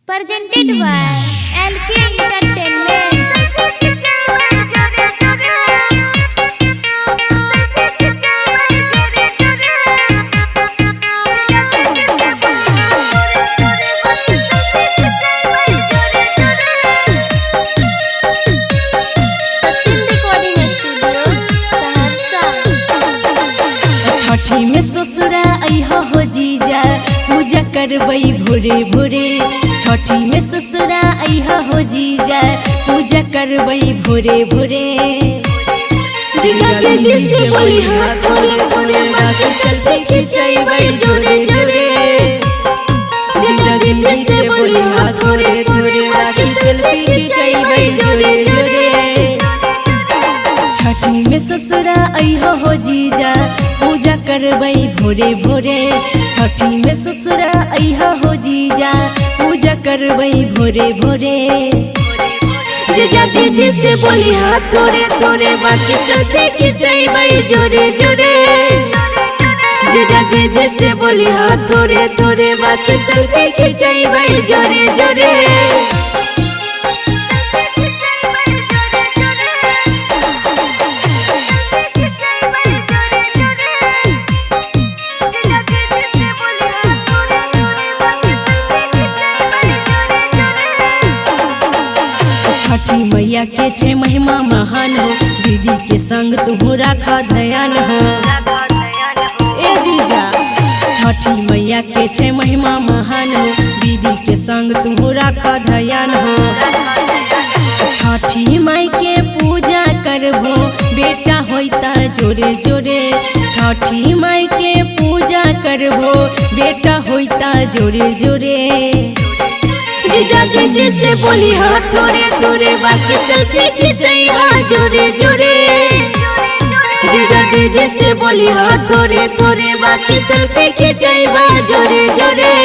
Presented by LK Entertainment. Sachin Recording Studio, Saharsa. छठी में ससुरा अइह हो जीजा, पूजा करबै भोरे भोरे। छठी में ससुरा अइह हो जीजा, पूजा करबै भोरे भोरे। जीजा के दिल से बोली हाँ थोड़े थोड़े, बाकी सेल्फी खिंचैबै जोरे जोरे। जीजा दीदी से बोली हाँ थोड़े थोड़े, बाकी सेल्फी खिंचैबै जोरे जोरे। छठी में ससुरा अइह हो जीजा, पूजा करबै भोरे भोरे। छठी में ससुरा अइह हो जीजा, पूजा करबै भोरे भोरे। जीजा दीदी से बोली हाँ थोड़े थोड़े, बाकी सेल्फी खिंचैबै जोरे जोरे। जीजा दीदी से बोली हाँ थोड़े थोड़े, बाकी सेल्फी खिंचैबै जोरे जोरे। छठी मैया के छे महिमा महान हो, दीदी के संग तुहू राख ध्यान हो। ए जीजा, छठी मैया के छे महिमा महान हो, दीदी के संग तुहू राख ध्यान हो। छठी माई के पूजा करबो बेटा होइता जोरे जोरे। छठी माई के पूजा करबो बेटा होइता जोरे जोरे। जीजा दीदी से बोली हाँ थोड़े थोड़े, बाकी सेल्फी खिंचैहा जोरे जोरे। जीजा दीदी से बोली हाँ थोड़े थोड़े, बाकी सेल्फी खिंचैबा जोरे जोरे।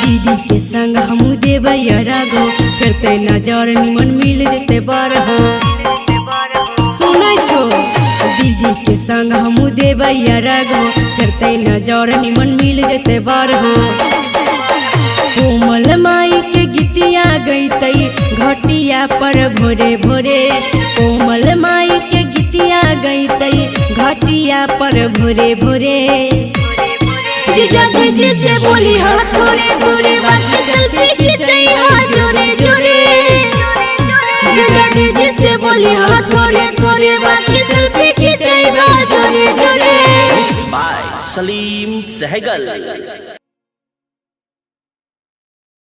दीदी के संग हमू देबै अरगो, करते नजर निमन मिल जेते बर हो। सुनै छो, दीदी के संग हमू देबै अरगो, करते नजर निमन मिल जेते बर हो। कोमल माई के गीतिया गैतै घटिया पर भोरे भोरे। कोमल माई के गीतिया गैतै घटिया पर भोरे भोरे। जीजा दीदी से बोली हाँ थोड़े थोड़े, बाकी सेल्फी खिंचैहा जोरे जोरे। जीजा दीदी से बोली हाँ थोड़े थोड़े, बाकी सेल्फी खिंचैबा जोरे जोरे। By Salim Sehgal.